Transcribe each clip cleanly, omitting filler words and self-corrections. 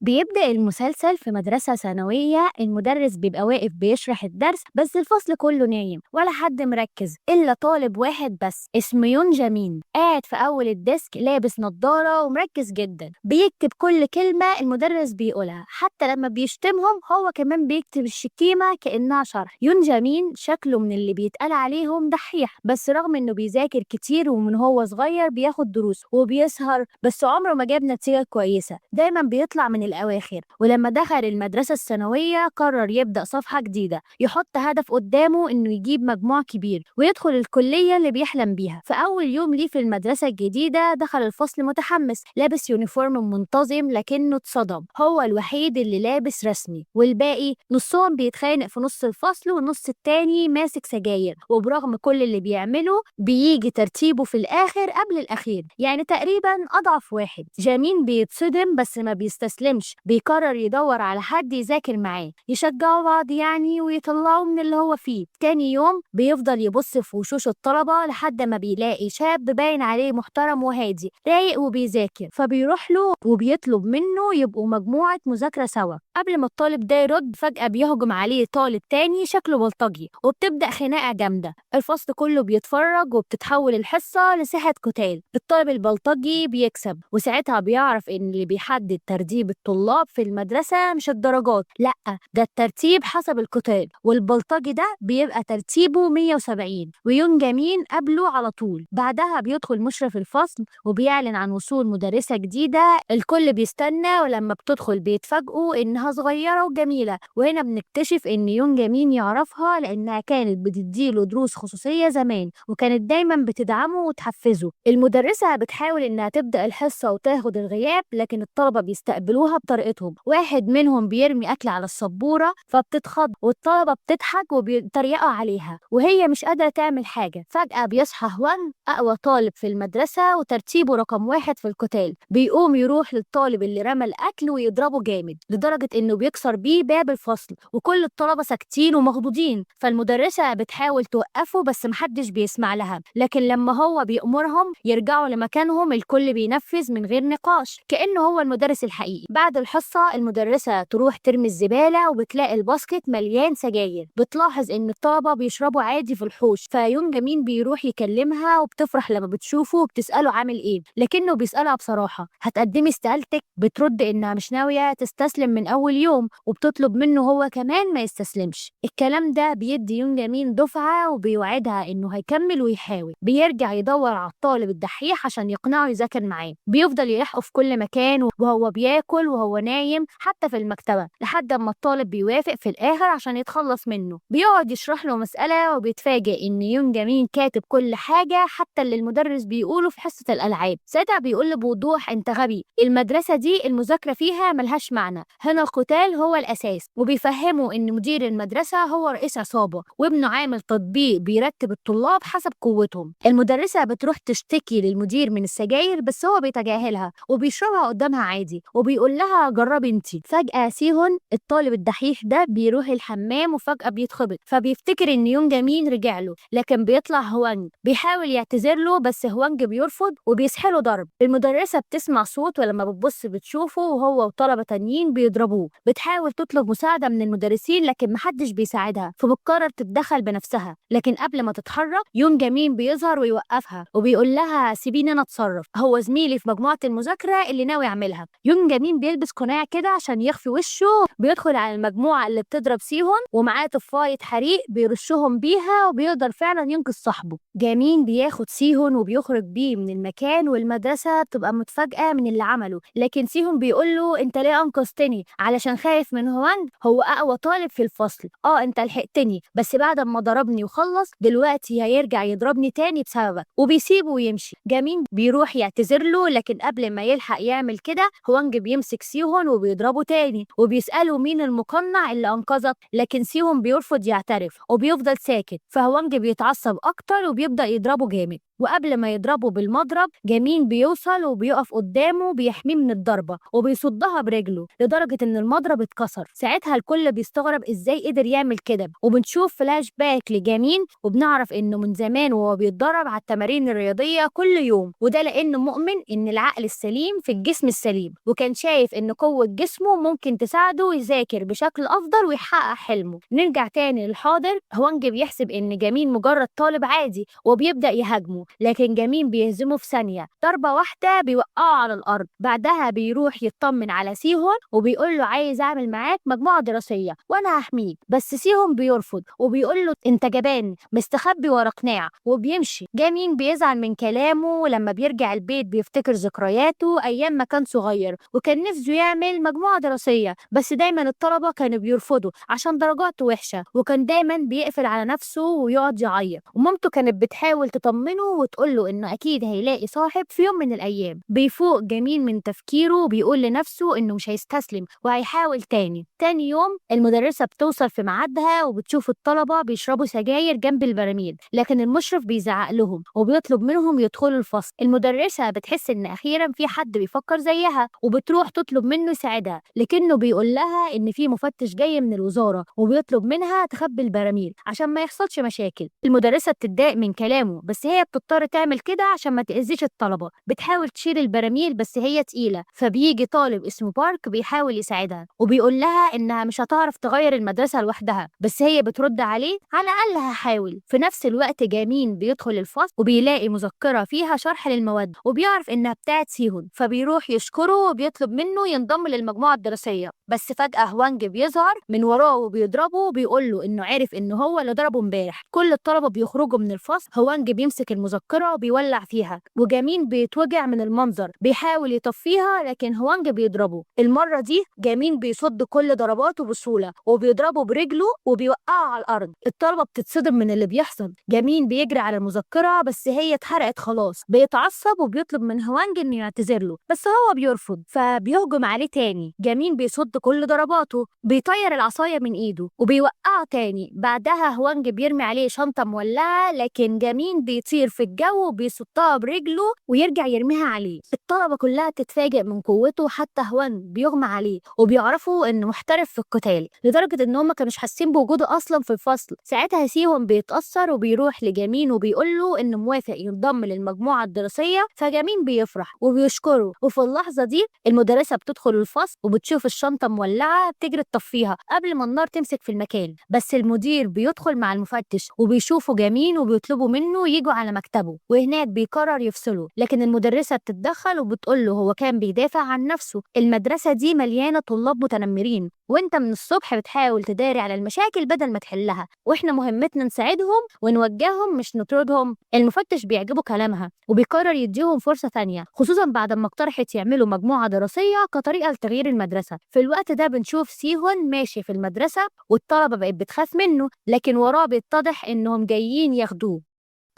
بيبدأ المسلسل في مدرسة ثانوية، المدرس بيبقى واقف بيشرح الدرس بس الفصل كله نايم ولا حد مركز إلا طالب واحد بس اسمه يون جامين، قاعد في أول ال desk لابس نظارة ومركز جدا، بيكتب كل كلمة المدرس بيقولها، حتى لما بيشتمهم هو كمان بيكتب الشتيمة كأنها شرح. يون جامين شكله من اللي بيتقال عليهم دحيح، بس رغم إنه بيذاكر كتير ومن هو صغير بياخد دروس وبيسهر، بس عمره ما جاب نتيجة كويسة، دايما بيطلع من الأواخر. ولما دخل المدرسة الثانوية قرر يبدأ صفحة جديدة، يحط هدف قدامه إنه يجيب مجموع كبير ويدخل الكلية اللي بيحلم بيها. في أول يوم ليه في المدرسة الجديدة دخل الفصل متحمس، لابس uniform منتظم، لكنه اتصدم، هو الوحيد اللي لابس رسمي والباقي نصهم بيتخانق في نص الفصل والنص التاني ماسك سجاير. وبرغم كل اللي بيعمله بيجي ترتيبه في الآخر قبل الأخير، يعني تقريبا أضعف واحد. جامين بيتصدم بس ما بيستسلمش، بيقرر يدور على حد يذاكر معاه، يشجعوا بعض يعني ويطلعوا من اللي هو فيه. تاني يوم بيفضل يبص في وشوش الطلبة لحد ما بيلاقي شاب باين عليه محترم وهادي رايق وبيذاكر، فبيروح له وبيطلب منه يبقوا مجموعة مذاكرة سوا. قبل ما الطالب ده يرد فجأة بيهجم عليه طالب تاني شكله بلطجي، وبتبدأ خناقة جامدة، الفصل كله بيتفرج وبتتحول الحصة لساحة قتال. الطالب البلطجي بيكسب، وساعتها بيعرف إن اللي بيحدد ترتيب الطلاب في المدرسة مش الدرجات، لأ ده الترتيب حسب القتال، والبلطجي ده بيبقى ترتيبه 170 ويون جامين قبله على طول. بعدها بيدخل مشرف الفصل وبيعلن عن وصول مدرسة جديدة، الكل بيستنى، ولما بتدخل بيتفاجئوا إنها صغيرة وجميلة. وهنا بنكتشف إن يون جامين يعرفها لأنها كانت بتديله دروس خصوصية زمان وكانت دايما بتدعمه وتحفزه. المدرسة بتحاول إنها تبدأ الحصة وتاخد الغياب، لكن الطلبة بيستقبلوها بطريقتهم، واحد منهم بيرمي أكل على السبورة فبتتخض والطلبة بتضحك وبيتريقوا عليها وهي مش قادرة تعمل حاجة. فجأة بيصحى هوان أقوى طالب في المدرسة وترتيبه رقم 1 في القتال، بيقوم يروح للطالب اللي رمى الأكل ويضربه جامد لدرجة إنه بيكسر بيه باب الفصل، وكل الطلبة ساكتين ومخضوضين. فالمدرسة بتحاول توقفه بس محدش بيسمع لها، لكن لما هو بيأمرهم يرجعوا لمكانهم الكل بينفذ من غير نقاش كأنه هو المدرس الحقيقي. بعد الحصة المدرسة تروح ترمي الزبالة وبتلاقي ال basket مليان سجاير، بتلاحظ إن الطلبة بيشربوا عادي في الحوش، فيون جمين بيروح يكلمها وبتفرح لما بتشوفه وبتسأله عامل إيه، لكنه بيسألها بصراحة هتقدمي استقالتك؟ بترد إنها مش ناوية تستسلم من أول يوم، وبتطلب منه هو كمان ما يستسلمش. الكلام ده بيدي يون جمين دفعة وبيوعدها إنه هيكمل ويحاول. بيرجع يدور على الطالب الدحيح عشان يقنعه يذاكر معاه، بيفضل يلاحقه في كل مكان وهو بياكل وهو نايم حتى في المكتبة، لحد ما الطالب بيوافق في الآخر عشان يتخلص منه. بيقعد يشرح له مسألة وبيتفاجئ إن يون جمين كاتب كل حاجة حتى اللي المدرس بيقوله في حصة الألعاب. ساعتها بيقول له بوضوح أنت غبي، المدرسة دي المذاكرة فيها ملهاش معنى، هنا القتال هو الأساس. وبيفهمه إن مدير المدرسة هو رئيس عصابة وابنه عامل تطبيق بيرتب الطلاب حسب قوتهم. المدرسة بتروح تشتكي للمدير من السجاير بس هو بيتجاهلها وبيشربها قدامها عادي وبيقول لها جربي انتي. فجأة سيهون الطالب الدحيح ده بيروح الحمام وفجأة بيتخبط، فبيفتكر ان يون جمين رجع له، لكن بيطلع هوانج. بيحاول يعتذر له بس هوانج بيرفض وبيسحله ضرب. المدرسة بتسمع صوت ولما بتبص بتشوفه وهو وطلبة تانيين بيضربوه. بتحاول تطلب مساعدة من المدرسين لكن محدش بيساعدها، فبتقرر تتدخل بنفسها، لكن قبل ما تتحرك يون جمين بيظهر ويوقفها وبيقول لها سيبيني انا اتصرف، هو زميلي في مجموعة المذاكرة اللي ناوي يعملها. يون جمين بيلبس قناع كده عشان يخفي وشه، بيدخل على المجموعة اللي بتضرب سيهون ومعاه طفاية حريق بيرشهم بيها وبيقدر فعلا ينقذ صاحبه. جمين بياخد سيهون وبيخرج بيه من المكان والمدرسة بتبقى متفاجئة من اللي عمله، لكن سيهون بيقول له انت ليه انقذتني؟ علشان خايف من هوانج، هو اقوى طالب في الفصل، انت لحقتني بس بعد ما ضربني وخلص دلوقتي هيرجع يضربني تاني بسببك، وبيسيبه ويمشي. جمين بيروح يعتذر له لكن قبل ما يلحق يعمل كده هوانج بيمسك سيهون وبيضربه تاني وبيسأله مين المقنع اللي انقذك، لكن سيهون بيرفض يعترف وبيفضل ساكت، فهوانج بيتعصب اكتر وبيبدأ يضربه جامد. وقبل ما يضربه بالمضرب جامين بيوصل وبيقف قدامه بيحميه من الضربة وبيصدها برجله لدرجة إن المضرب اتكسر. ساعتها الكل بيستغرب إزاي قدر يعمل كده، وبنشوف فلاش باك لجامين وبنعرف إنه من زمان وهو بيتدرب على التمارين الرياضية كل يوم، وده لأنه مؤمن إن العقل السليم في الجسم السليم، وكان شايف إن قوة جسمه ممكن تساعده يذاكر بشكل أفضل ويحقق حلمه. نرجع تاني للحاضر، هوانج بيحسب إن جامين مجرد طالب عادي وبيبدأ يهاجمه، لكن جامين بيهزمه في ثانية، ضربة واحدة بيوقعه على الأرض. بعدها بيروح يطمن على سيهون وبيقول له عايز أعمل معاك مجموعة دراسية وأنا هحميك، بس سيهون بيرفض وبيقول له أنت جبان مستخبي ورا قناع، وبيمشي. جامين بيزعل من كلامه، لما بيرجع البيت بيفتكر ذكرياته أيام ما كان صغير وكان نفسه يعمل مجموعة دراسية، بس دايما الطلبة كانوا بيرفضوا عشان درجاته وحشة، وكان دايما بيقفل على نفسه ويقعد يعيط، ومامته كانت بتحاول تطمنه وتقول له إنه أكيد هيلاقي صاحب في يوم من الأيام. بيفوق جميل من تفكيره وبيقول لنفسه إنه مش هيستسلم وهيحاول تاني. تاني يوم المدرسة بتوصل في ميعادها وبتشوف الطلبة بيشربوا سجاير جنب البراميل، لكن المشرف بيزعق لهم وبيطلب منهم يدخلوا الفصل. المدرسة بتحس إن أخيرا في حد بيفكر زيها وبتروح تطلب منه يساعدها، لكنه بيقول لها إن في مفتش جاي من الوزارة وبيطلب منها تخبي البراميل عشان ما يحصلش مشاكل. المدرسة بتتضايق من كلامه، بس هي بتضطر تعمل كده عشان ما تأذيش الطلبة. بتحاول تشيل البراميل بس هي تقيلة، فبيجي طالب اسمه بارك بيحاول يساعدها وبيقول لها إنها مش هتعرف تغير المدرسة لوحدها، بس هي بترد عليه على الأقل هحاول. في نفس الوقت جامين بيدخل الفصل وبيلاقي مذكرة فيها شرح للمواد وبيعرف إنها بتاعت سيهون، فبيروح يشكره وبيطلب منه ينضم للمجموعة الدراسية. بس فجأة هوانج بيظهر من وراه وبيضربه وبيقول له إنه عرف إنه هو اللي ضربه امبارح. كل الطلبة بيخرجوا من الفصل، هوانج بيمسك المذكرة وبيولع فيها، وجامين بيتوجع من المنظر، بيحاول يطفيها لكن هوانج بيضربه. المرة دي جامين بيصد كل ضرباته بسهولة وبيضربه برجله وبيوقعه على الأرض. الطلبة بتتصدم من اللي بيحصل. جامين بيجري على المذكرة بس هي اتحرقت خلاص. بيتعصب وبيطلب من هوانج إنه يعتذر له، بس هو بيرفض فبيهجم عليه تاني. جامين بيصد كل ضرباته، بيطير العصاية من إيده وبيوقعه تاني. بعدها هوانج بيرمي عليه شنطة مولعة، لكن جامين بيطير في الجو وبيصدها برجله ويرجع يرميها عليه. الطلبة كلها تتفاجئ من قوته، حتى هوانج بيغمى عليه وبيعرفوا إنه محترف في القتال لدرجة إن هم كانوش حاسين بوجوده أصلا في الفصل. ساعتها سيهون بيتأثر وبيروح لجامين وبيقول له إنه موافق ينضم للمجموعة الدراسية، فجامين بيفرح وبيشكره. وفي اللحظة دي المدرسة بتدخل الفصل وبتشوف الشنطة مولعة، بتجري تطفيها قبل ما النار تمسك في المكان. بس المدير بيدخل مع المفتش وبيشوفوا جامين وبيطلبوا منه يجوا على مكتبه، وهناك بيقرر يفصله، لكن المدرسة بتتدخل وبتقول له هو كان بيدافع عن نفسه، المدرسة دي مليانة طلاب متنمرين وانت من الصبح بتحاول تداري على المشاكل بدل ما تحلها، واحنا مهمتنا نساعدهم ونوجههم مش نطردهم. المفتش بيعجبه كلامها وبيقرر يديهم فرصة تانية، خصوصا بعد ما اقترحت يعملوا مجموعة دراسية كطريقة لتغيير المدرسة. في الوقت ده بنشوف سيهون ماشي في المدرسة والطلبة بقت بتخاف منه، لكن وراه بيتضح انهم جايين ياخدوه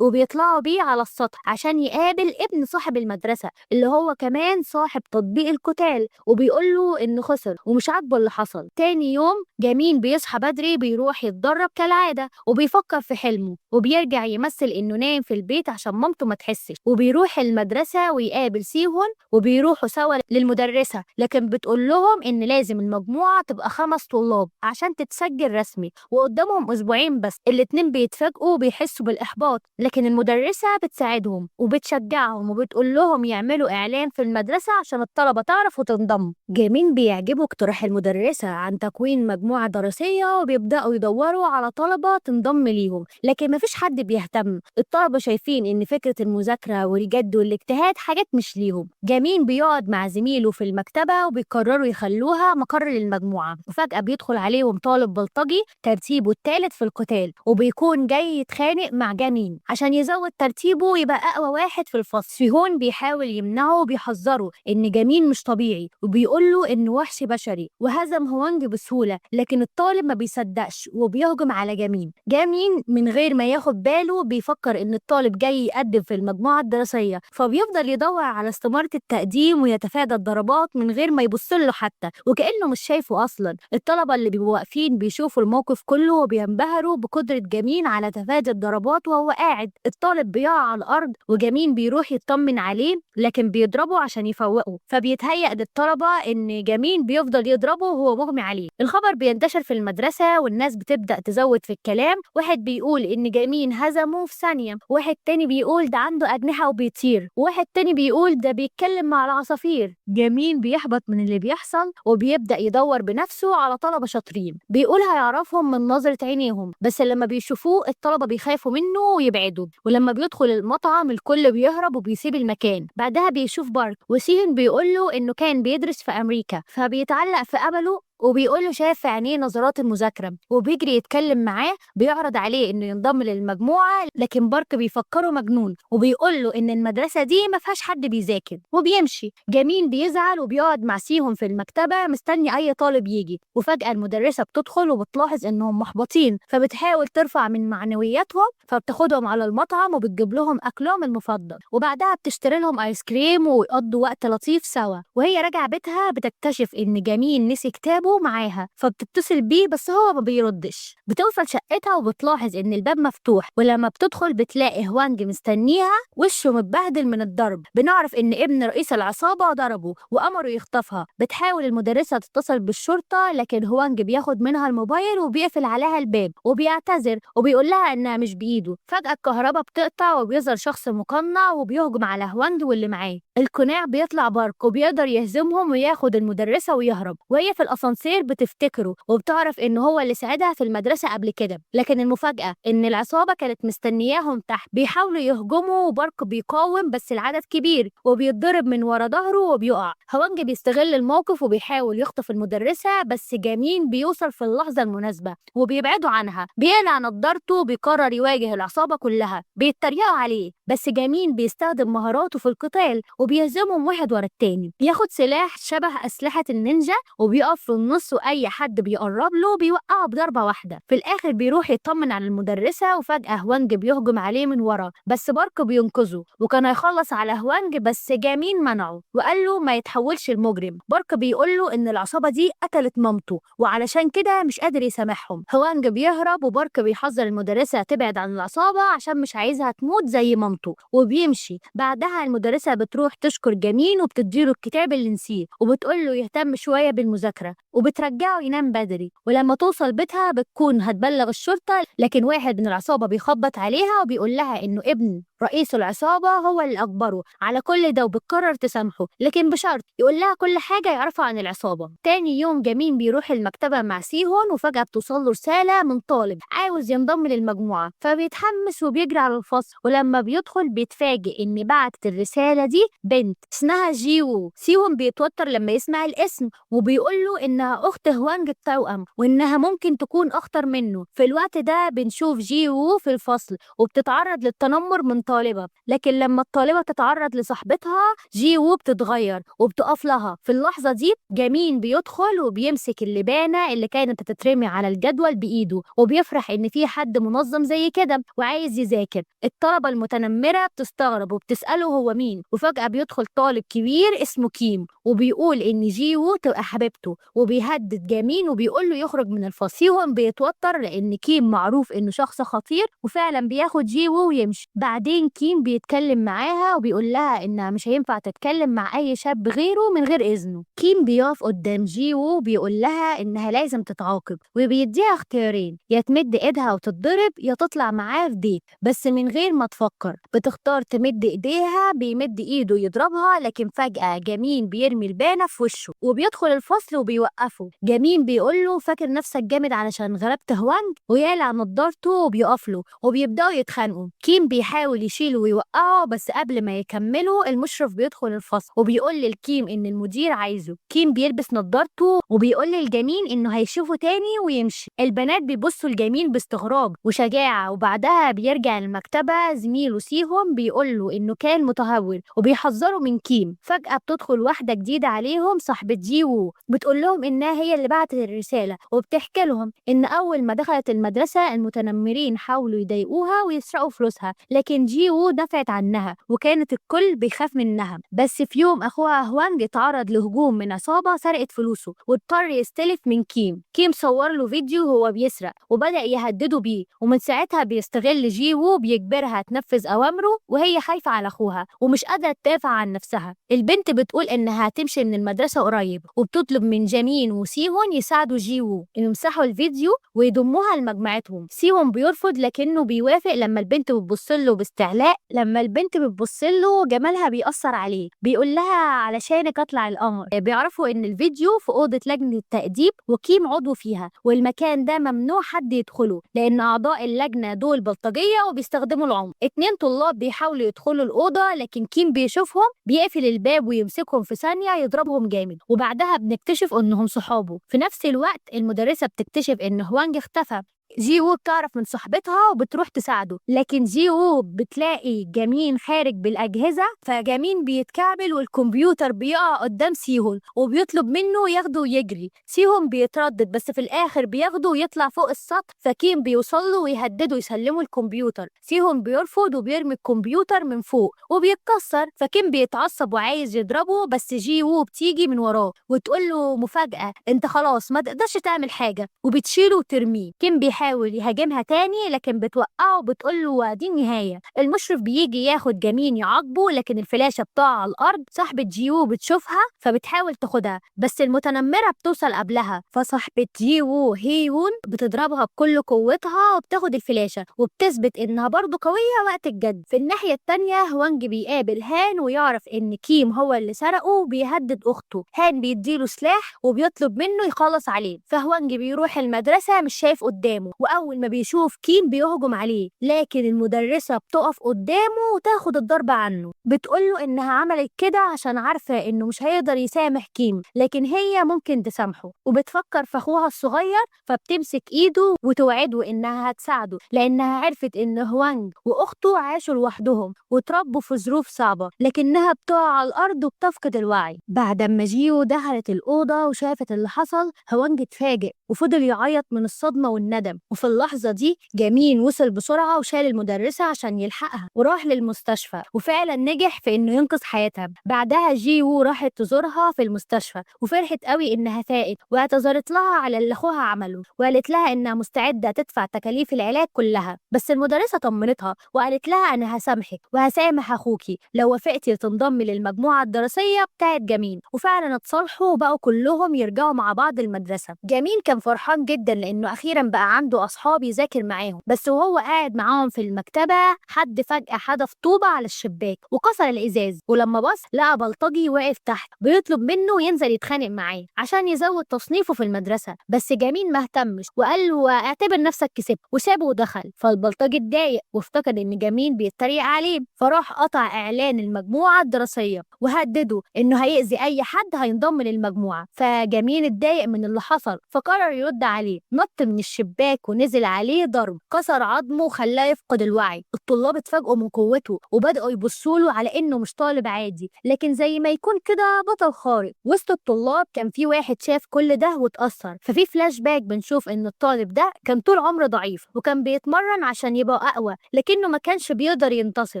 وبيطلعوا بيه على السطح عشان يقابل ابن صاحب المدرسة اللي هو كمان صاحب تطبيق القتال، وبيقول له إنه خسر ومش عاجبه اللي حصل. تاني يوم جميل بيصحى بدري، بيروح يتدرب كالعادة وبيفكر في حلمه، وبيرجع يمثل إنه نايم في البيت عشان مامته ما تحسش، وبيروح المدرسة ويقابل سيهون وبيروحوا سوا للمدرسة، لكن بتقول لهم إن لازم المجموعة تبقى 5 طلاب عشان تتسجل رسمي، وقدامهم أسبوعين بس. الاتنين بيتفاجئوا وبيحسوا بالإحباط، لكن المدرسة بتساعدهم وبتشجعهم وبتقول لهم يعملوا إعلان في المدرسة عشان الطلبة تعرف وتنضم. جميل بيعجبه اقتراح المدرسة عن تكوين مجموعة دراسية، وبيبدأوا يدوروا على طلبة تنضم ليهم، لكن مفيش حد بيهتم. الطلبة شايفين إن فكرة المذاكرة والجد والاجتهاد حاجات مش ليهم. جميل بيقعد مع زميله في المكتبة وبيقرروا يخلوها مقر للمجموعة، وفجأة بيدخل عليهم طالب بلطجي ترتيبه الثالث في القتال، وبيكون جاي يتخانق مع جميل عشان يزود ترتيبه ويبقى أقوى واحد في الفصل. سيهون بيحاول يمنعه وبيحذره إن جميل مش طبيعي، وبيقول له إنه وحش بشري وهزم هوانج بسهولة، لكن الطالب ما بيصدقش وبيهجم على جميل. جميل من غير ما ياخد باله بيفكر إن الطالب جاي يقدم في المجموعة الدراسية، فبيفضل يدور على استمارة التقديم ويتفادى الضربات من غير ما يبص له حتى، وكأنه مش شايفه أصلا. الطلبة اللي بيبقوا واقفين بيشوفوا الموقف كله وبينبهروا بقدرة جميل على تفادي الضربات وهو قاعد يساعد. الطالب بيقع على الأرض وجمين بيروح يطمن عليه، لكن بيضربه عشان يفوقه، فبيتهيأ للطلبة إن جمين بيفضل يضربه وهو مغمي عليه. الخبر بينتشر في المدرسة والناس بتبدأ تزود في الكلام. واحد بيقول إن جمين هزمه في ثانية، واحد تاني بيقول ده عنده أجنحة وبيطير، واحد تاني بيقول ده بيتكلم مع العصافير. جمين بيحبط من اللي بيحصل وبيبدأ يدور بنفسه على طلبة شاطرين، بيقول هيعرفهم من نظرة عينيهم، بس لما بيشوفوه الطلبة بيخافوا منه ويبعدوا. ولما بيدخل المطعم الكل بيهرب وبيسيب المكان. بعدها بيشوف بارك، وسيهن بيقول له إنه كان بيدرس في أمريكا، فبيتعلق في أمله وبيقول له شايف في عينيه نظرات المذاكرة، وبيجري يتكلم معاه، بيعرض عليه إنه ينضم للمجموعة، لكن بارك بيفكره مجنون وبيقول له إن المدرسة دي ما فيهاش حد بيذاكر، وبيمشي. جمين بيزعل وبيقعد مع سيهم في المكتبة مستني أي طالب يجي. وفجأة المدرسة بتدخل وبتلاحظ إنهم محبطين، فبتحاول ترفع من معنوياتهم، فبتاخدهم على المطعم وبتجيب لهم أكلهم المفضل، وبعدها بتشتري لهم آيس كريم ويقضوا وقت لطيف سوا. وهي راجعة بيتها بتكتشف إن جمين نسي كتابه معاها، فبتتصل بيه بس هو ما بيردش. بتوصل شقتها وبتلاحظ ان الباب مفتوح، ولما بتدخل بتلاقي هوانج مستنيها، وشه متبهدل من الضرب. بنعرف ان ابن رئيس العصابة ضربه وامره يخطفها. بتحاول المدرسة تتصل بالشرطة، لكن هوانج بياخد منها الموبايل وبيقفل عليها الباب وبيعتذر وبيقول لها انها مش بايده. فجأة الكهرباء بتقطع وبيظهر شخص مقنع وبيهجم على هوانج واللي معاه. القناع بيطلع بارك وبيقدر يهزمهم وياخد المدرسة ويهرب. وهي في الأسانسير بتفتكره وبتعرف إن هو اللي ساعدها في المدرسة قبل كده، لكن المفاجأة إن العصابة كانت مستنياهم تحت، بيحاولوا يهجموا وبارك بيقاوم بس العدد كبير وبيتضرب من ورا ظهره وبيقع. هوانج بيستغل الموقف وبيحاول يخطف المدرسة، بس جمين بيوصل في اللحظة المناسبة وبيبعدوا عنها. بيقلع نضارته وبيقرر يواجه العصابة كلها، بيتريقوا عليه بس جمين بيستخدم مهاراته في القتال وبيهزمهم واحد ورا التاني. بياخد سلاح شبه أسلحة النينجا وبيقف في النص، واي حد بيقرب له بيوقعه بضربه واحده. في الاخر بيروح يطمن على المدرسه، وفجاه هوانج بيهجم عليه من ورا، بس بارك بينقذه وكان هيخلص على هوانج بس جامين منعه وقال له ما يتحولش المجرم. بارك بيقول له ان العصابه دي قتلت مامته وعلشان كده مش قادر يسامحهم. هوانج بيهرب وبارك بيحذر المدرسه تبعد عن العصابه عشان مش عايزها تموت زي مامته، وبيمشي. بعدها المدرسه بتروح تشكر جمين وبتديله الكتاب اللي نسيه وبتقول له يهتم شويه بالمذاكره وبترجعه ينام بدري. ولما توصل بيتها بتكون هتبلغ الشرطة، لكن واحد من العصابة بيخبط عليها وبيقول لها إنه ابن رئيس العصابة هو اللي أجبره على كل ده، وبتقرر تسامحه لكن بشرط يقول لها كل حاجة يعرفها عن العصابة. تاني يوم جمين بيروح المكتبة مع سيهون، وفجأة بتوصل له رسالة من طالب عاوز ينضم للمجموعة، فبيتحمس وبيجري على الفصل. ولما بيدخل بيتفاجئ إن بعتت الرسالة دي بنت اسمها جيوو. سيهون بيتوتر لما يسمع الاسم وبيقول له إنها أخت هوانج التوأم وإنها ممكن تكون أخطر منه. في الوقت ده بنشوف جيوو في الفصل وبتتعرض للتنمر من طالبة، لكن لما الطالبة تتعرض لصاحبتها جيوو بتتغير وبتقف لها. في اللحظة دي جمين بيدخل وبيمسك اللبانة اللي كانت هتترمي على الجدول بإيده، وبيفرح إن في حد منظم زي كده وعايز يذاكر. الطلبة المتنمرة بتستغرب وبتسأله هو مين، وفجأة بيدخل طالب كبير اسمه كيم وبيقول إن جيوو تبقى حبيبته، وبيهدد جمين وبيقول له يخرج من الفصل. سيهون بيتوتر لأن كيم معروف إنه شخص خطير، وفعلا بياخد جيوو ويمشي. بعدين كيم بيتكلم معاها وبيقول لها إنها مش هينفع تتكلم مع أي شاب غيره من غير إذنه. كيم بيقف قدام جيوو وبيقول لها إنها لازم تتعاقب، وبيديها اختيارين، يا تمد إيدها وتتضرب يا تطلع معاه في date، بس من غير ما تفكر بتختار تمد إيديها. بيمد إيده يضربها، لكن فجأة جمين بيرمي البانة في وشه وبيدخل الفصل وبيوقفه. جمين بيقول له فاكر نفسك جامد علشان غلبت هوانج، ويقلع نضارته وبيقف له وبيبدأوا يتخانقوا. كيم بيحاول يشيله ويوقعه، بس قبل ما يكملوا المشرف بيدخل الفصل وبيقول للكيم ان المدير عايزه. كيم بيلبس نضارته وبيقول للجمين انه هيشوفه تاني ويمشي. البنات بيبصوا لجمين باستغراب وشجاعة، وبعدها بيرجع المكتبة. زميله سيهم بيقول له انه كان متهور وبيحذره من كيم. فجأة بتدخل واحدة جديدة عليهم صاحبة جيوو، بتقول لهم انها هي اللي بعتت الرسالة، وبتحكي لهم ان اول ما دخلت المدرسة المتنمرين حاولوا يضايقوها ويسرقوا فلوسها، لكن جيوو جيوو دافعت عنها وكانت الكل بيخاف منها. بس في يوم اخوها هوانج اتعرض لهجوم من عصابة سرقت فلوسه، واضطر يستلف من كيم. كيم صور له فيديو وهو بيسرق وبدأ يهدده بيه، ومن ساعتها بيستغل جيوو بيجبرها تنفذ أوامره وهي خايفة على أخوها ومش قادرة تدافع عن نفسها. البنت بتقول إنها هتمشي من المدرسة قريب، وبتطلب من جامين وسيهون يساعدوا جيوو يمسحوا الفيديو ويضموها لمجموعتهم. سيهون بيرفض لكنه بيوافق لما البنت بتبص له باستعلاء. لما البنت بتبص له جمالها بيأثر عليه، بيقول لها علشانك اطلع القمر. بيعرفوا ان الفيديو في اوضة لجنة التأديب وكيم عضو فيها، والمكان ده ممنوع حد يدخله لان اعضاء اللجنة دول بلطجيه وبيستخدموا العنف. 2 طلاب بيحاولوا يدخلوا الاوضة لكن كيم بيشوفهم، بيقفل الباب ويمسكهم في ثانية يضربهم جامد، وبعدها بنكتشف انهم صحابه. في نفس الوقت المدرسة بتكتشف ان هوانج اختفى. جيوو بتعرف من صاحبتها وبتروح تساعده، لكن جيوو بتلاقي جمين خارج بالأجهزة، فجمين بيتكعبل والكمبيوتر بيقع قدام سيهون وبيطلب منه ياخده ويجري. سيهون بيتردد بس في الآخر بياخده ويطلع فوق السطح، فكيم بيوصل له ويهدده يسلمه الكمبيوتر. سيهون بيرفض وبيرمي الكمبيوتر من فوق وبيتكسر، فكيم بيتعصب وعايز يضربه، بس جيوو بتيجي من وراه وتقول له مفاجأة، انت خلاص ما تقدرش تعمل حاجة، وبتشيله وترميه. كيم بيحاول يهاجمها تاني لكن بتوقعه وبتقول له دي النهاية. المشرف بيجي ياخد جمين يعاقبه لكن الفلاشة بتقع على الأرض. صاحبة جيوو بتشوفها فبتحاول تاخدها بس المتنمرة بتوصل قبلها، فصاحبة جيوو هيون بتضربها بكل قوتها وبتاخد الفلاشة وبتثبت إنها برضه قوية وقت الجد. في الناحية التانية هوانج بيقابل هان ويعرف إن كيم هو اللي سرقه وبيهدد أخته. هان بيديله سلاح وبيطلب منه يخلص عليه، فهوانج بيروح المدرسة مش شايف قدامه، واول ما بيشوف كيم بيهجم عليه، لكن المدرسة بتقف قدامه وتاخد الضربة عنه. بتقوله انها عملت كده عشان عارفه انه مش هيقدر يسامح كيم، لكن هي ممكن تسامحه، وبتفكر في اخوها الصغير فبتمسك ايده وتوعده انها هتساعده لانها عرفت ان هوانج واخته عاشوا لوحدهم وتربوا في ظروف صعبة، لكنها بتقع على الارض وبتفقد الوعي. بعد ما جيو دخلت الاوضة وشافت اللي حصل، هوانج اتفاجئ وفضل يعيط من الصدمة والندم. وفي اللحظة دي جمين وصل بسرعة وشال المدرسة عشان يلحقها وراح للمستشفى، وفعلا نجح في انه ينقذ حياتها. بعدها جيوو راحت تزورها في المستشفى وفرحت قوي انها فاقت، واعتذرت لها على اللي اخوها عمله وقالت لها انها مستعدة تدفع تكاليف العلاج كلها. بس المدرسة طمنتها وقالت لها انا هسامحك وهسامح اخوكي لو وافقتي تنضمي للمجموعة الدراسية بتاعت جمين. وفعلا اتصالحوا وبقوا كلهم يرجعوا مع بعض المدرسة. جمين كان فرحان جدا لانه اخيرا بقى عنده اصحاب يذاكر معاهم، بس وهو قاعد معاهم في المكتبة حد فجأة حدف طوبة على الشباك وكسر الازاز، ولما بص لقى بلطجي واقف تحت بيطلب منه ينزل يتخانق معاه عشان يزود تصنيفه في المدرسة. بس جمين ما اهتمش وقال له اعتبر نفسك كسبت، وسابه ودخل. فالبلطجي اتضايق وافتكر ان جمين بيتريق عليه، فراح قطع اعلان المجموعة الدراسية وهدده انه هيأذي اي حد هينضم للمجموعة. فجمين اتضايق من اللي حصل فقرر يرد عليه، نط من الشباك ونزل عليه ضرب كسر عظمه وخلاه يفقد الوعي. الطلاب اتفاجئوا من قوته وبدأوا يبصوا له على انه مش طالب عادي، لكن زي ما يكون كده بطل خارق. وسط الطلاب كان في واحد شاف كل ده واتأثر. ففي فلاش باك بنشوف ان الطالب ده كان طول عمره ضعيف وكان بيتمرن عشان يبقى اقوى، لكنه ما كانش بيقدر ينتصر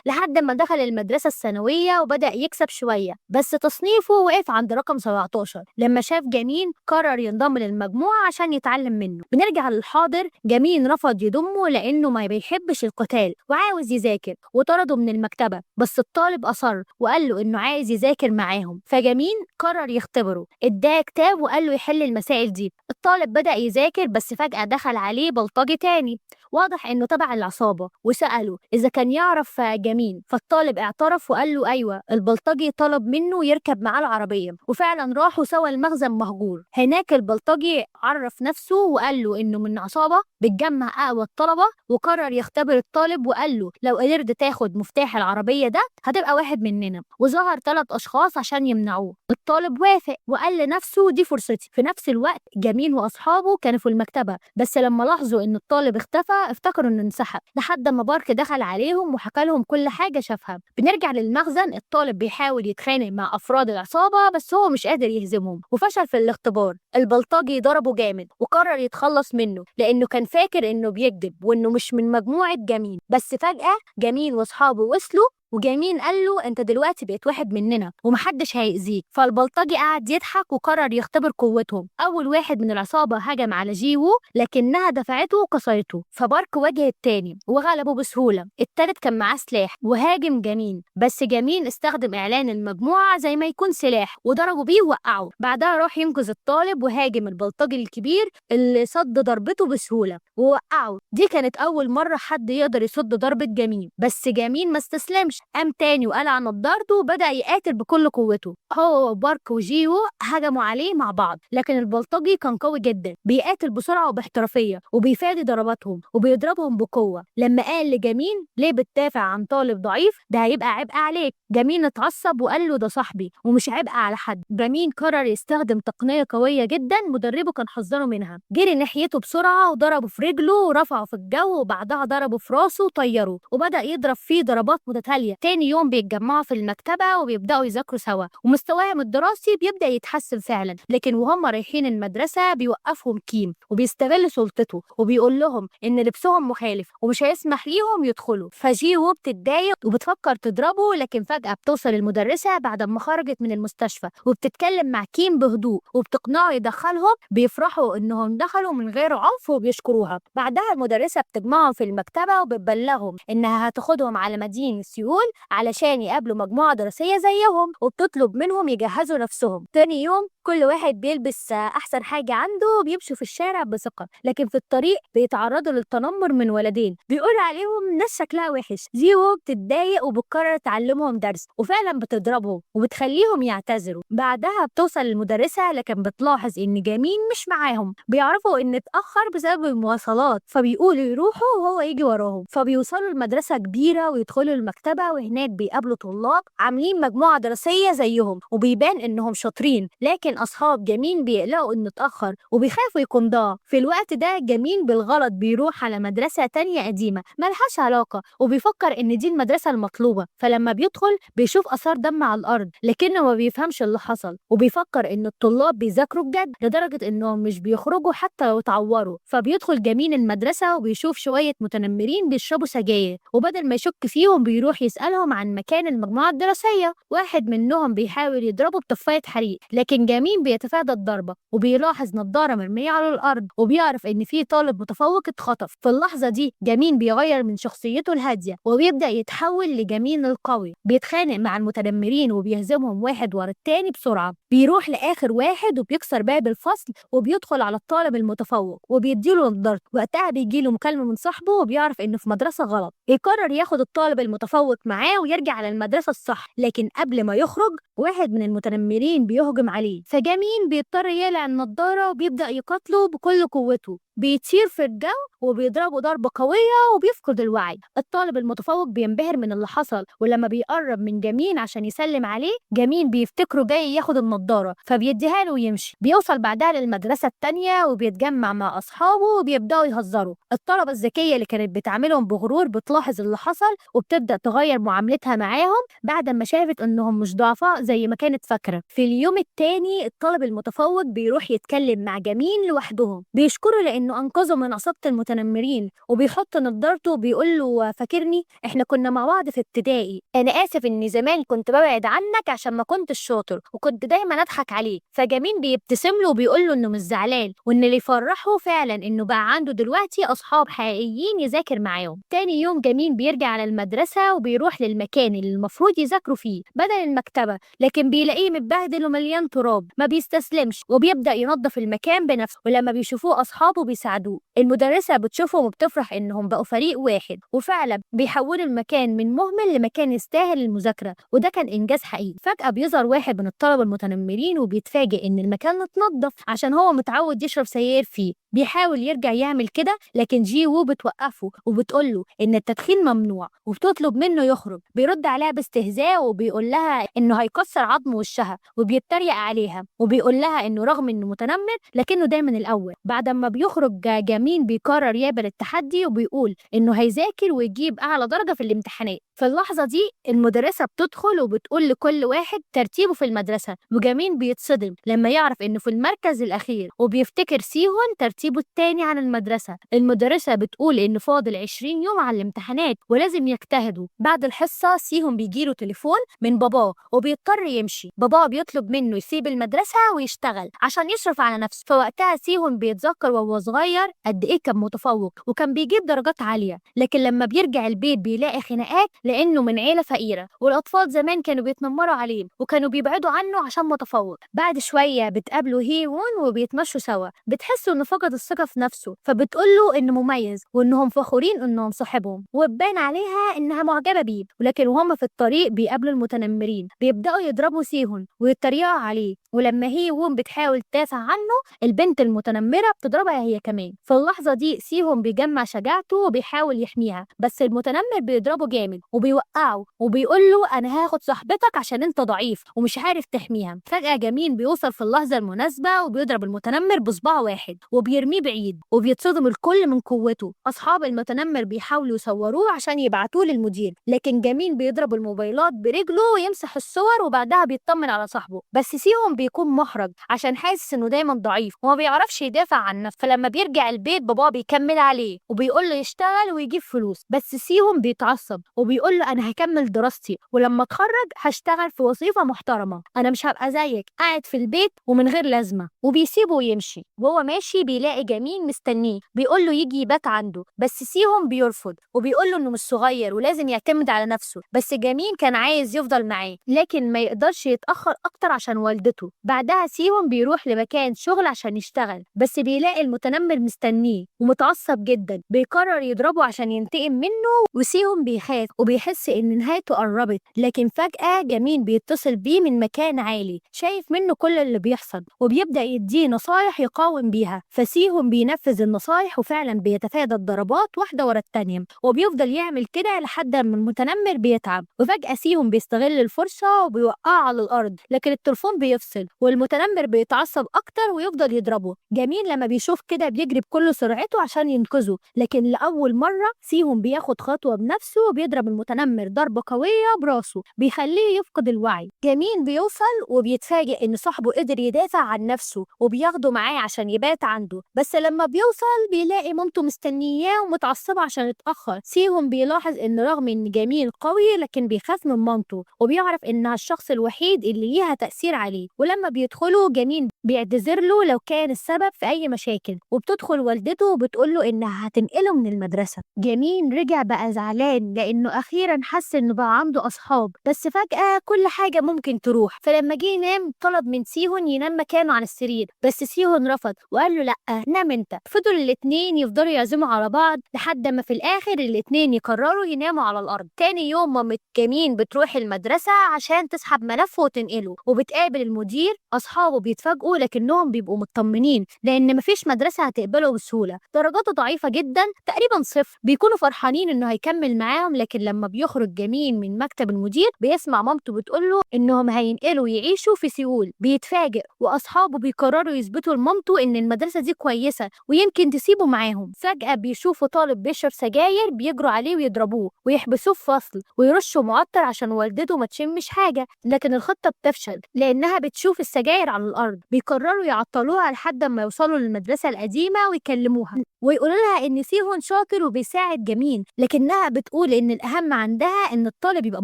لحد ما دخل المدرسة الثانوية وبدأ يكسب شوية، بس تصنيفه وقف عند رقم 17. لما شاف جمين قرر ينضم للمجموعة عشان يتعلم منه. بنرجع للحاضر، جمين رفض يضمه لانه ما بيحبش القتال وعاوز يذاكر، وطرده من المكتبة. بس الطالب أصر وقال له إنه عايز يذاكر معاهم، فجمين قرر يختبره، اداه كتاب وقال له يحل المسائل دي. الطالب بدأ يذاكر بس فجأة دخل عليه بلطجي تاني واضح إنه تبع العصابة، وسأله إذا كان يعرف جمين، فالطالب اعترف وقال له أيوة. البلطجي طلب منه يركب معاه العربية، وفعلا راحوا سوا المخزن مهجور. هناك البلطجي عرف نفسه وقال له إنه من عصابة بتجمع أقوى الطلبة، وقرر يختبر الطالب وقال له لو قدرت تاخد مفتاح العربية ده هتبقى واحد مننا. وظهر 3 أشخاص عشان يمنعوه. الطالب وافق وقال لنفسه دي فرصتي. في نفس الوقت جمين وأصحابه كانوا في المكتبة، بس لما لاحظوا إن الطالب اختفى افتكروا انه انسحب، لحد ما بارك دخل عليهم وحكى لهم كل حاجة شافها. بنرجع للمخزن، الطالب بيحاول يتخانق مع افراد العصابة بس هو مش قادر يهزمهم وفشل في الاختبار. البلطجي ضربه جامد وقرر يتخلص منه لانه كان فاكر انه بيكذب وانه مش من مجموعة جمين. بس فجأة جمين واصحابه وصلوا، وجمين قال له انت دلوقتي بقيت واحد مننا ومحدش هيأذيك. فالبلطجي قعد يضحك وقرر يختبر قوتهم. اول واحد من العصابة هجم على جيوو لكنها دفعته وكسرته، فبارك واجه التاني وغلبه بسهولة. التالت كان معاه سلاح وهاجم جمين، بس جمين استخدم اعلان المجموعة زي ما يكون سلاح وضربه بيه ووقعه. بعدها راح ينقذ الطالب وهاجم البلطجي الكبير اللي صد ضربته بسهولة ووقعه. دي كانت اول مرة حد يقدر يصد ضربه جمين، بس جمين ما استسلمش، قام تاني وقلع نضارته وبدأ يقاتل بكل قوته. هو وبارك وجيو هجموا عليه مع بعض، لكن البلطجي كان قوي جدا، بيقاتل بسرعة وباحترافية وبيفادي ضرباتهم وبيضربهم بقوة. لما قال لجمين ليه بتدافع عن طالب ضعيف، ده هيبقى عبء عليك، جمين اتعصب وقال له ده صاحبي ومش عبء على حد. جمين قرر يستخدم تقنية قوية جدا مدربه كان حذره منها، جري ناحيته بسرعة وضربه في رجله ورفعه في الجو، وبعدها ضربه في راسه وطيره وبدأ يضرب فيه ضربات متتالية. تاني يوم بيتجمعوا في المكتبة وبيبدأوا يذاكروا سوا، ومستواهم الدراسي بيبدأ يتحسن فعلا. لكن وهم رايحين المدرسة بيوقفهم كيم وبيستغل سلطته وبيقول لهم إن لبسهم مخالف ومش هيسمح ليهم يدخلوا. فجيو بتتضايق وبتفكر تضربه، لكن فجأة بتوصل المدرسة بعد ما خرجت من المستشفى وبتتكلم مع كيم بهدوء وبتقنعه يدخلهم. بيفرحوا إنهم دخلوا من غير عنف وبيشكروها. بعدها المدرسة بتجمعهم في المكتبة وبتبلغهم إنها هتاخدهم على مدينة سيول علشان يقابلوا مجموعة دراسية زيهم، وبتطلب منهم يجهزوا نفسهم. تاني يوم كل واحد بيلبس أحسن حاجة عنده وبيمشوا في الشارع بثقة، لكن في الطريق بيتعرضوا للتنمر من ولدين بيقولوا عليهم ناس شكلها وحش. جيو بتتضايق وبتقرر تعلمهم درس، وفعلا بتضربهم وبتخليهم يعتذروا. بعدها بتوصل المدرسة لكن بتلاحظ إن جمين مش معاهم، بيعرفوا إن اتأخر بسبب المواصلات فبيقولوا يروحوا وهو يجي وراهم. فبيوصلوا المدرسة كبيرة ويدخلوا المكتبة، وهناك بيقابلوا طلاب عاملين مجموعة دراسية زيهم وبيبان إنهم شاطرين، لكن أصحاب جمين بيقلقوا إنه اتأخر وبيخافوا يكون ضاع. في الوقت ده جمين بالغلط بيروح على مدرسة تانية قديمة ملهاش علاقة وبيفكر إن دي المدرسة المطلوبة. فلما بيدخل بيشوف آثار دم على الأرض لكنه ما بيفهمش اللي حصل، وبيفكر إن الطلاب بيذاكروا بجد لدرجة إنهم مش بيخرجوا حتى لو اتعوروا. فبيدخل جمين المدرسة وبيشوف شوية متنمرين بيشربوا سجاير، وبدل ما يشك فيهم بيروح يسألهم عن مكان المجموعة الدراسية. واحد منهم بيحاول يضربه بطفاية حريق، لكن جمين بيتفادى الضربة وبيلاحظ نظارة مرمية على الأرض وبيعرف إن في طالب متفوق اتخطف. في اللحظة دي جمين بيغير من شخصيته الهادية وبيبدأ يتحول لجمين القوي، بيتخانق مع المتنمرين وبيهزمهم واحد ورا التاني بسرعة. بيروح لآخر واحد وبيكسر باب الفصل وبيدخل على الطالب المتفوق وبيديله نظارته. وقتها بيجيله مكالمة من صاحبه وبيعرف إنه في مدرسة غلط. يقرر ياخد الطالب المتفوق معاه ويرجع على المدرسة الصح، لكن قبل ما يخرج واحد من المتنمرين بيهجم عليه، فجمين بيضطر يقلع النضارة وبيبدأ يقاتله بكل قوته. بيطير في الجو وبيضربه ضربة قوية وبيفقد الوعي. الطالب المتفوق بينبهر من اللي حصل، ولما بيقرب من جمين عشان يسلم عليه جمين بيفتكره جاي ياخد النضارة فبيديها له ويمشي. بيوصل بعدها للمدرسة التانية وبيتجمع مع أصحابه وبيبدأوا يهزروا. الطلبة الذكية اللي كانت بتعاملهم بغرور بتلاحظ اللي حصل وبتبدأ تغير معاملتها معاهم بعد ما شافت إنهم مش ضعفاء زي ما كانت فاكرة. في اليوم التاني الطالب المتفوق بيروح يتكلم مع جمين لوحدهم، بيشكره لأنه أنقذه من عصابة المتنمرين، وبيحط نضارته وبيقول له فاكرني؟ احنا كنا مع بعض في ابتدائي، انا اسف اني زمان كنت ببعد عنك عشان ما كنتش شاطر وكنت دايما اضحك عليك. فجمين بيبتسم له وبيقول له انه مش زعلان وان اللي يفرحه فعلا انه بقى عنده دلوقتي اصحاب حقيقيين يذاكر معاهم. تاني يوم جمين بيرجع على المدرسة وبيروح للمكان اللي المفروض يذاكروا فيه بدل المكتبة، لكن بيلاقيه متبهدل ومليان تراب. ما بيستسلمش وبيبدأ ينظف المكان بنفسه، ولما بيشوفوه اصحابه بيساعدوه. المدرسة بتشوفهم وبتفرح إنهم بقوا فريق واحد، وفعلا بيحولوا المكان من مهمل لمكان يستاهل المذاكرة، وده كان إنجاز حقيقي. فجأة بيظهر واحد من الطلبة المتنمرين وبيتفاجئ إن المكان اتنضف عشان هو متعود يشرب سجاير فيه. بيحاول يرجع يعمل كده لكن جي وو بتوقفه وبتقول له إن التدخين ممنوع وبتطلب منه يخرج. بيرد عليها باستهزاء وبيقول لها إنه هيكسر عظم وشها وبيتريق عليها. عليها، وبيقول لها إنه رغم إنه متنمر لكنه دايما الأول. بعد ما بيخرج جامين بيقرر يقبل التحدي وبيقول إنه هيذاكر ويجيب أعلى درجة في الامتحانات. في اللحظة دي المدرسة بتدخل وبتقول لكل واحد ترتيبه في المدرسة، وجامين بيتصدم لما يعرف إنه في المركز الأخير، وبيفتكر سيهون ترتيبه التاني عن المدرسة. المدرسة بتقول إنه فاضل 20 يوم على الامتحانات ولازم يجتهدوا. بعد الحصة سيهون بيجيله تليفون من باباه وبيضطر يمشي. باباه بيطلب منه يسيب المدرسة ويشتغل عشان يصرف على نفسه. فوقتها سيهون بيتذكر وهو صغير قد إيه كان متفوق وكان بيجيب درجات عالية، لكن لما بيرجع البيت بيلاقي خناقات لأنه من عيلة فقيرة، والأطفال زمان كانوا بيتنمروا عليه وكانوا بيبعدوا عنه عشان متفوق. بعد شوية بتقابله هيوون وبيتمشوا سوا، بتحسوا إنه فقد الثقة في نفسه، فبتقول له إنه مميز وإنهم فخورين إنهم صاحبهم، وبان عليها إنها معجبة بيه. ولكن وهم في الطريق بيقابلوا المتنمرين، بيبدأوا يضربوا سيهون ويتريقوا عليه، ولما هيوون بتحاول تدافع عنه البنت المتنمرة بتضربها هي كمان. في اللحظة دي سيهون بيجمع شجاعته وبيحاول يحميها، بس المتنمر بيضربه جامد وبيوقعه وبيقول له أنا هاخد صاحبتك عشان أنت ضعيف ومش عارف تحميها. فجأة جميل بيوصل في اللحظة المناسبة وبيضرب المتنمر بصباع واحد وبيرميه بعيد، وبيتصدم الكل من قوته. أصحاب المتنمر بيحاولوا يصوروه عشان يبعتوه للمدير، لكن جميل بيضرب الموبايلات برجله ويمسح الصور، وبعدها بيطمن على صاحبه. بس سيهون بيكون محرج عشان حاسس إنه دايما ضعيف وما بيعرفش يدافع عن نفسه. فلما بيرجع البيت باباه بيكمل عليه وبيقول له يشتغل ويجيب فلوس، بس سيهون بيتعصب وبيقول له أنا هكمل دراستي ولما اتخرج هشتغل في وظيفة محترمة، أنا مش هبقى زيك قاعد في البيت ومن غير لازمة، وبيسيبه ويمشي. وهو ماشي بيلاقي جميل مستنيه بيقول له يجي يبات عنده، بس سيهون بيرفض وبيقول له إنه مش صغير ولازم يعتمد على نفسه. بس جميل كان عايز يفضل معاه لكن ما يقدرش يتأخر أكتر عشان والدته. بعدها سيهون بيروح لمكان شغل عشان يشتغل، بس بيلاقي المتنمر مستنيه ومتعصب جدا، بيقرر يضربه عشان ينتقم منه. وسيهون بيخاف وبيحس إن نهايته قربت، لكن فجأة جميل بيتصل بيه من مكان عالي شايف منه كل اللي بيحصل، وبيبدأ يديه نصايح يقاوم بيها. فسيهون بينفذ النصايح وفعلا بيتفادى الضربات واحدة ورا التانية، وبيفضل يعمل كده لحد ما المتنمر بيتعب. وفجأة سيهون بيستغل الفرصة وبيوقعه على الأرض، لكن التليفون بيفصل والمتنمر بيتعصب أكتر ويفضل يضربه. جميل لما بيشوف كده بيجري بكل سرعته عشان ينقذه، لكن لأول مرة سيهون بياخد خطوة بنفسه وبيضرب المتنمر ضربة قوية براسه بيخليه يفقد الوعي. جميل بيوصل وبيتفاجئ إن صاحبه قدر يدافع عن نفسه وبياخده معاه عشان يبات عنده، بس لما بيوصل بيلاقي مامته مستنياه ومتعصبة عشان اتأخر. سيهون بيلاحظ إن رغم إن جميل قوي لكن بيخاف من مامته، وبيعرف إنها الشخص الوحيد اللي ليها تأثير عليه. ولما بيدخلوا جميل بيعتذر له لو كان السبب في أي مشاكل، وبتدخل والدته وبتقول له إنها هتنقله من المدرسة. جميل رجع بقى زعلان لأنه أخيرا حس إنه بقى عنده أصحاب، بس فجأة كل حاجة ممكن تروح. فلما جه ينام طلب من سيهون ينام مكانه على السرير، بس سيهون رفض وقال له لأ نام أنت. فضلوا الاتنين يفضلوا يعزموا على بعض لحد ما في الآخر الاتنين يقرروا يناموا على الأرض. تاني يوم مامة جميل بتروح المدرسة عشان تسحب ملفه وتنقله، وبتقابل المدير. أصحابه بيتفاجئوا لكنهم بيبقوا مطمنين لأن مفيش مدرسة هتقبله بسهولة، درجاته ضعيفة جدا تقريبا صفر. بيكونوا فرحانين إنه هيكمل معاهم، لكن لما بيخرج جميل من مكتب المدير بيسمع مامته بتقوله إنهم هينقلوا يعيشوا في سيول. بيتفاجئ وأصحابه بيقرروا يثبتوا لمامته إن المدرسة دي كويسة ويمكن تسيبه معاهم. فجأة بيشوفوا طالب بيشرب سجاير، بيجروا عليه ويضربوه ويحبسوه في فصل ويرشوا معطر عشان والدته ما تشمش حاجة، لكن الخطة بتفشل لأنها بتشوف السجاير على الأرض. بيقرروا يعطلوها لحد ما يوصلوا للمدرسة القديمة ويكلموها ويقولوا لها إن سيهون شاطر وبيساعد جميل، لكنها بتقول إن الأهم عندها إن الطالب يبقى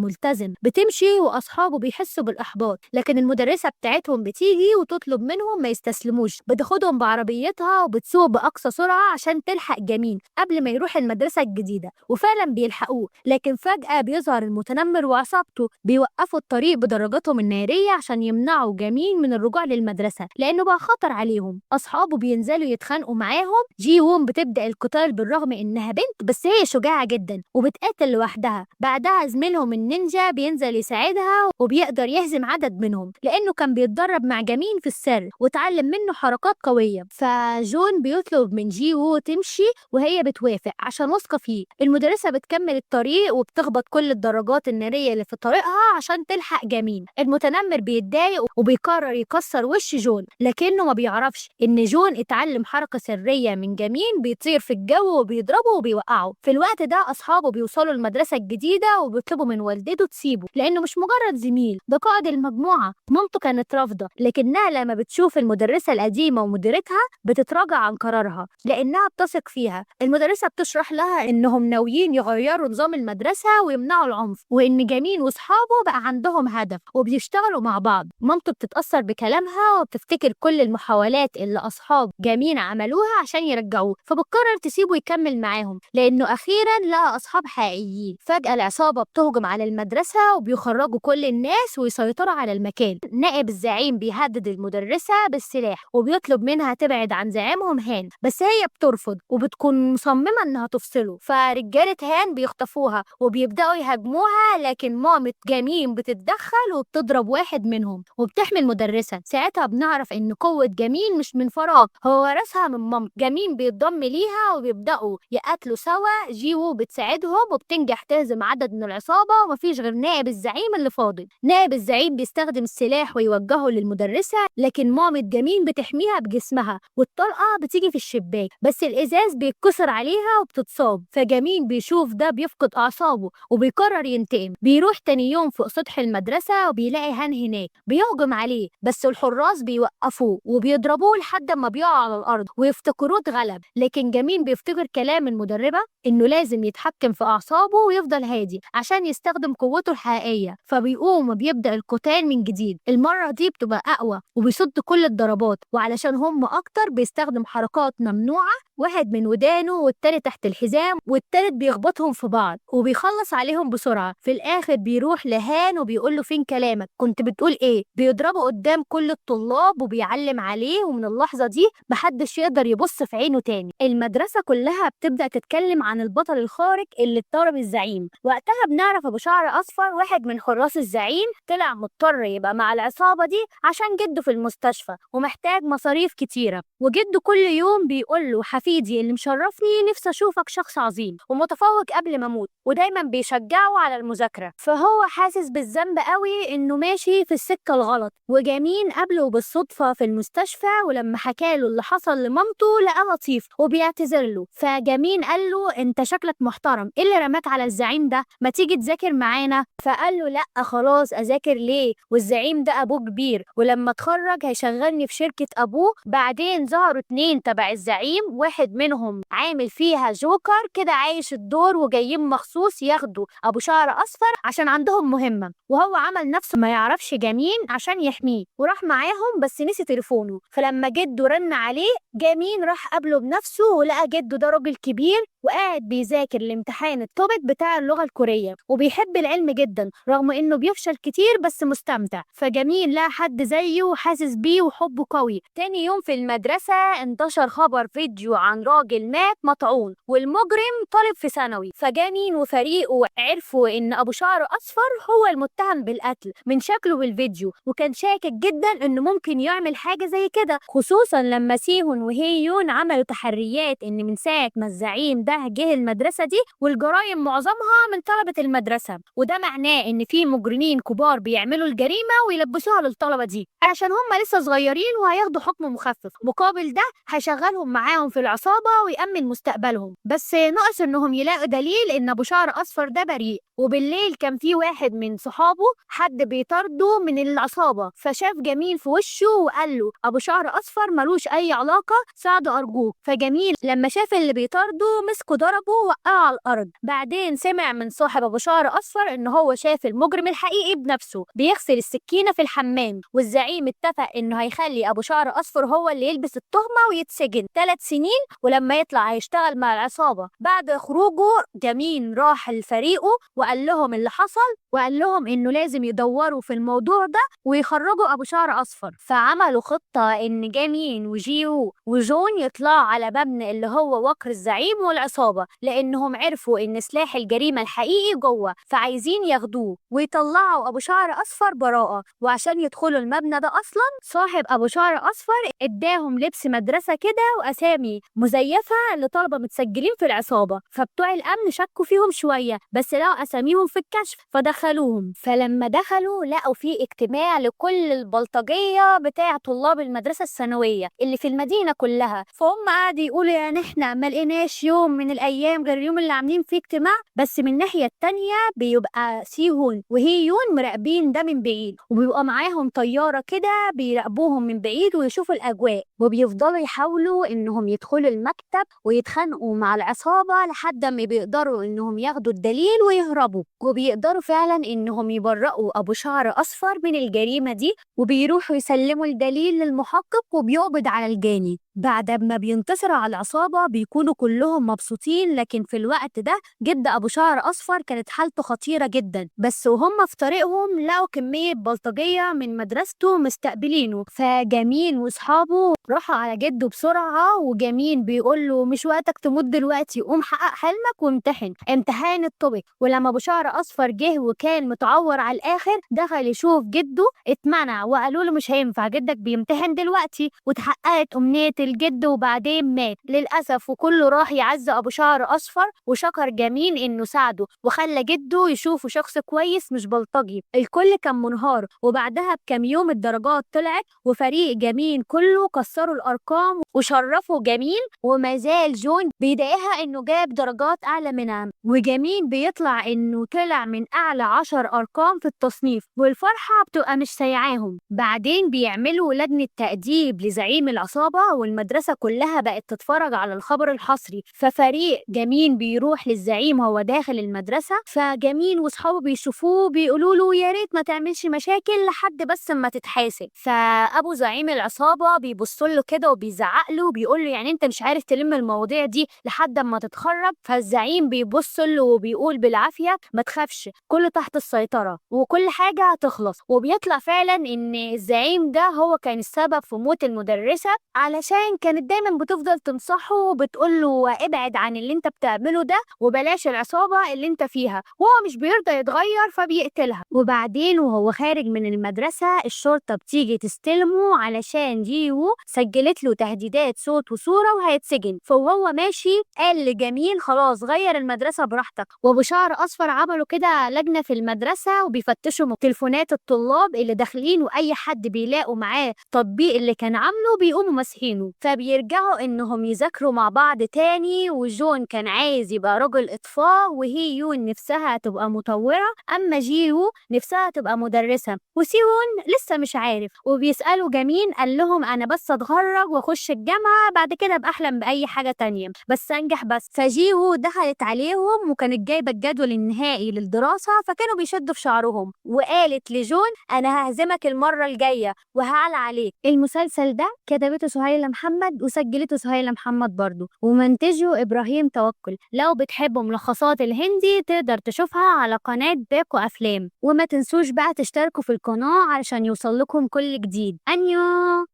ملتزم. بتمشي وأصحابه بيحسوا بالإحباط، لكن المدرسة بتاعتهم بتيجي وتطلب منهم ما يستسلموش. بتاخدهم بعربيتها وبتسوق بأقصى سرعة عشان تلحق جميل قبل ما يروح المدرسة الجديدة، وفعلا بيلحقوه. لكن فجأة بيظهر المتنمر وعصابته، بيوقفوا الطريق بدرجاتهم النارية عشان يمنعوا جميل من الرجوع للمدرسة لأنه بقى خطر عليهم. أصحابه بينزلوا يتخانقوا معاهم. جي وون بتبدأ القتال بالرغم إنها بنت، بس هي شجاعة جدا وبتقاتل لوحدها. نفسها. بعدها زميلهم النينجا بينزل يساعدها وبيقدر يهزم عدد منهم لأنه كان بيتدرب مع جامين في السر وتعلم منه حركات قوية. فجون بيطلب من جيوو تمشي وهي بتوافق عشان واثقة فيه. المدرسة بتكمل الطريق وبتخبط كل الدراجات النارية اللي في طريقها عشان تلحق جامين. المتنمر بيتضايق وبيقرر يكسر وش جون، لكنه ما بيعرفش إن جون اتعلم حركة سرية من جامين بيطير في الجو وبيضربه وبيوقعه. في الوقت ده أصحابه بيوصلوا المدرسة الجديدة وبيطلبوا من والدته تسيبه لأنه مش مجرد زميل، ده قائد المجموعة. مامته كانت رافضة، لكنها لما بتشوف المدرسة القديمة ومديرتها بتتراجع عن قرارها لأنها بتثق فيها. المدرسة بتشرح لها إنهم ناويين يغيروا نظام المدرسة ويمنعوا العنف، وإن جامين وأصحابه بقى عندهم هدف وبيشتغلوا مع بعض. مامته بتتأثر بكلامها وبتفتكر كل المحاولات اللي أصحاب جامين عملوها عشان يرجعوه، فبتقرر تسيبه يكمل معاهم لأنه أخيرا لقى أصحاب حقيقيين. فجأة العصابة بتهجم على المدرسة وبيخرجوا كل الناس ويسيطروا على المكان. نائب الزعيم بيهدد المدرسة بالسلاح وبيطلب منها تبعد عن زعيمهم هان، بس هي بترفض وبتكون مصممة إنها تفصله. فرجالة هان بيخطفوها وبيبدأوا يهاجموها، لكن مامة جامين بتتدخل وبتضرب واحد منهم وبتحمي المدرسة. ساعتها بنعرف إن قوة جامين مش من فراغ، هو ورثها من مامته. جامين بيتضم ليها وبيبدأوا يقاتلوا سوا. جيوو بتساعدهم وبتنجح تهزم عدد من العصابة، ومفيش غير نائب الزعيم اللي فاضل. نائب الزعيم بيستخدم السلاح ويوجهه للمدرسة، لكن مامة جامين بتحميها بجسمها والطلقة بتيجي في الشباك، بس الإزاز بيتكسر عليها وبتتصاب. فجامين بيشوف ده بيفقد أعصابه وبيقرر ينتقم. بيروح تاني يوم فوق سطح المدرسة وبيلاقي هان هناك، بيهجم عليه بس الحراس بيوقفوه وبيضربوه لحد ما بيقع على الأرض ويفتكروه اتغلب. لكن جامين بيفتكر كلام المدربة إنه لازم يتحكم في أعصابه ويفضل هادي عشان يستخدم قوته الحقيقية، فبيقوم وبيبدأ القتال من جديد. المرة دي بتبقى أقوى وبيصد كل الضربات، وعلشان هم أكتر بيستخدم حركات ممنوعة، واحد من ودانه والتاني تحت الحزام والتالت بيخبطهم في بعض وبيخلص عليهم بسرعة. في الآخر بيروح لهان وبيقول له فين كلامك، كنت بتقول إيه؟ بيضربه قدام كل الطلاب وبيعلم عليه، ومن اللحظة دي محدش يقدر يبص في عينه تاني. المدرسة كلها بتبدأ تتكلم عن البطل الخارق اللي اتضرب الزعيم. وقتها بنعرف أبو شعر أصفر واحد من حراس الزعيم طلع مضطر يبقى مع العصابة دي عشان جده في المستشفى ومحتاج مصاريف كتيرة، وجده كل يوم بيقول له حفيدي اللي مشرفني، نفسي أشوفك شخص عظيم ومتفوق قبل ما أموت، ودايما بيشجعه على المذاكرة. فهو حاسس بالذنب قوي إنه ماشي في السكة الغلط. وجامين قابله بالصدفة في المستشفى، ولما حكاله اللي حصل لمامته لقاه لطيف وبيعتذر له. فجامين قال له انت شكلك محترم، ايه اللي رماك على الزعيم ده؟ ما تيجي تذاكر معانا؟ فقال له لا خلاص اذاكر ليه، والزعيم ده ابوه كبير ولما اتخرج هيشغلني في شركة ابوه. بعدين ظهروا 2 تبع الزعيم، واحد منهم عامل فيها جوكر كده عايش الدور وجايين مخصوص ياخدوا ابو شعر اصفر عشان عندهم مهمة، وهو عمل نفسه ما يعرفش جامين عشان يحميه وراح معاهم بس نسي تليفونه. فلما جده رن عليه جامين راح قابله بنفسه ولقى جده ده راجل كبير وقاعد بيذاكر الامتحان التوبك بتاع اللغة الكورية وبيحب العلم جدا رغم انه بيفشل كتير بس مستمتع. فجميل لقى حد زيه وحاسس بيه وحبه قوي. تاني يوم في المدرسة انتشر خبر فيديو عن راجل مات مطعون والمجرم طالب في ثانوي. فجميل وفريقه عرفوا ان ابو شعر اصفر هو المتهم بالقتل من شكله بالفيديو، وكان شاكك جدا انه ممكن يعمل حاجة زي كده، خصوصا لما سيهون وهيون عملوا تحريات ان من ساعة ما الزعيم ده جه المدرسة دي والجرائم معظمها من طلبة المدرسة، وده معناه ان في مجرمين كبار بيعملوا الجريمة ويلبسوها للطلبة دي عشان هم لسه صغيرين وهياخدوا حكم مخفف، مقابل ده هيشغلهم معاهم في العصابة ويأمن مستقبلهم، بس ناقص انهم يلاقوا دليل ان ابو شعر اصفر ده بريء. وبالليل كان في واحد من صحابه حد بيطارده من العصابة، فشاف جميل في وشه وقال له ابو شعر اصفر ملوش اي علاقة، ساعده ارجوك. فجميل لما شاف اللي بيطارده مسكه ضربه ووقعه على الارض. بعدين سمع من صاحب ابو شعر اصفر ان هو شاف المجرم الحقيقي بنفسه بيغسل السكينة في الحمام، والزعيم اتفق انه هيخلي ابو شعر اصفر هو اللي يلبس التهمة ويتسجن 3 سنين، ولما يطلع هيشتغل مع العصابة. بعد خروجه جميل راح لفريقه وقال وقال لهم اللي حصل، وقال لهم انه لازم يدوروا في الموضوع ده ويخرجوا ابو شعر اصفر. فعملوا خطة ان جامين وجيو وجون يطلعوا على مبنى اللي هو وقر الزعيم والعصابة، لانهم عرفوا ان سلاح الجريمة الحقيقي جوه، فعايزين ياخدوه ويطلعوا ابو شعر اصفر براءة. وعشان يدخلوا المبنى ده اصلا صاحب ابو شعر اصفر اداهم لبس مدرسة كده واسامي مزيفة لطلبة متسجلين في العصابة، فبتوع الامن شكوا فيهم شوية بس لقوا اساميهم في الكشف فدخلوهم. فلما دخلوا لقوا في اجتماع لكل البلطجية بتاع طلاب المدرسة الثانوية اللي في المدينة كلها، فهم قعدوا يقولوا يعني احنا ما لقيناش يوم من الايام غير اليوم اللي عاملين فيه اجتماع. بس من الناحية التانية بيبقى سيهون وهيون مراقبين ده من بعيد، وبيبقى معاهم طيارة كده بيراقبوهم من بعيد ويشوفوا الأجواء، وبيفضلوا يحاولوا إنهم يدخلوا المكتب ويتخانقوا مع العصابة لحد ما بيقدروا إنهم ياخدوا الدليل ويهربوا، وبيقدروا فعلا إنهم يبرئوا أبو شعر أصفر من الجريمة دي، وبيروحوا يسلموا الدليل للمحقق وبيقبض على الجاني. بعد ما بينتصروا على العصابة بيكونوا كلهم مبسوطين، لكن في الوقت ده جد أبو شعر أصفر كانت حالته خطيرة جدا، بس وهم في طريقهم لقوا كمية بلطجية من مدرسته مستقبلينه، فجميل واصحابه راحوا على جده بسرعة، وجميل بيقول له مش وقتك تموت دلوقتي، قوم حقق حلمك وامتحن امتحان الطبي. ولما أبو شعر أصفر جه وكان متعور على الآخر دخل يشوف جده، اتمنع وقالوا له مش هينفع جدك بيمتحن دلوقتي، واتحققت أمنية الجد وبعدين مات للأسف. وكله راح يعز أبو شعر أصفر وشكر جميل إنه ساعده وخلى جده يشوفه شخص كويس مش بلطجي. الكل كان منهار، وبعدها بكام يوم الدرجات طلعت وفريق جميل كله كسروا الأرقام وشرفوا جميل، وما زال جون بيضايقها إنه جاب درجات أعلى منها، وجميل بيطلع إنه طلع من أعلى 10 أرقام في التصنيف، والفرحة بتبقى مش سايعاهم. بعدين بيعملوا لجنة تأديب لزعيم العصابة، والمدرسة كلها بقت تتفرج على الخبر الحصري. ففريق جميل بيروح للزعيم هو داخل المدرسة، فجميل واصحابه بيشوفوه بيقولوا له يا ريت ما تعملش مشاكل لحد بس ما تتحاسب. فابو زعيم العصابة بيبص له كده وبيزعق له وبيقول له يعني انت مش عارف تلم المواضيع دي لحد ما تتخرج. فالزعيم بيبص له وبيقول بالعافية ما تخافش كله تحت السيطرة وكل حاجة هتخلص. وبيطلع فعلا ان الزعيم ده هو كان السبب في موت المدرسة، علشان كانت دايما بتفضل تنصحه وبتقول له ابعد عن اللي انت بتعمله ده وبلاش العصابة اللي انت فيها، وهو مش بيرضى يتغير فبيقتلها. وبعدين وهو خارج من المدرسة الشرطة بتيجي تستلمه علشان جيو سجلت له تهديدات صوت وصورة وهيتسجن. فوهو ماشي قال لجميل خلاص غير المدرسة براحتك. وابو شعر اصفر عملوا كده لجنة في المدرسة وبيفتشوا تليفونات الطلاب اللي داخلين، واي حد بيلاقوا معاه تطبيق اللي كان عامله بيقوموا ماسحينه. فبيرجعوا انهم يذاكروا مع بعض تاني، وجون كان عايز يبقى رجل اطفاء، وهيون نفسها تبقى مطورة، اما جيو نفسها تبقى مدرسة، وسيون لسه مش عارف. وبيسألوا جمين قال لهم انا بس اتخرج واخش الجامعة بعد كده ابقى احلم باي حاجة تانية بس انجح بس. فجيو دخلت عليهم وكانت جايبة الجدول النهائي للدراسة، فكانوا بيشدوا في شعرهم، وقالت لجون انا ههزمك المرة الجاية وهعلى عليك. المسلسل ده كتبته سهيلة محمد وسجلته سهيلة محمد برضو، ومنتجه إبراهيم توكل. لو بتحبوا ملخصات الهندي تقدر تشوفها على قناة باكو أفلام، وما تنسوش بقى تشتركوا في القناة علشان يوصل لكم كل جديد. أنيو.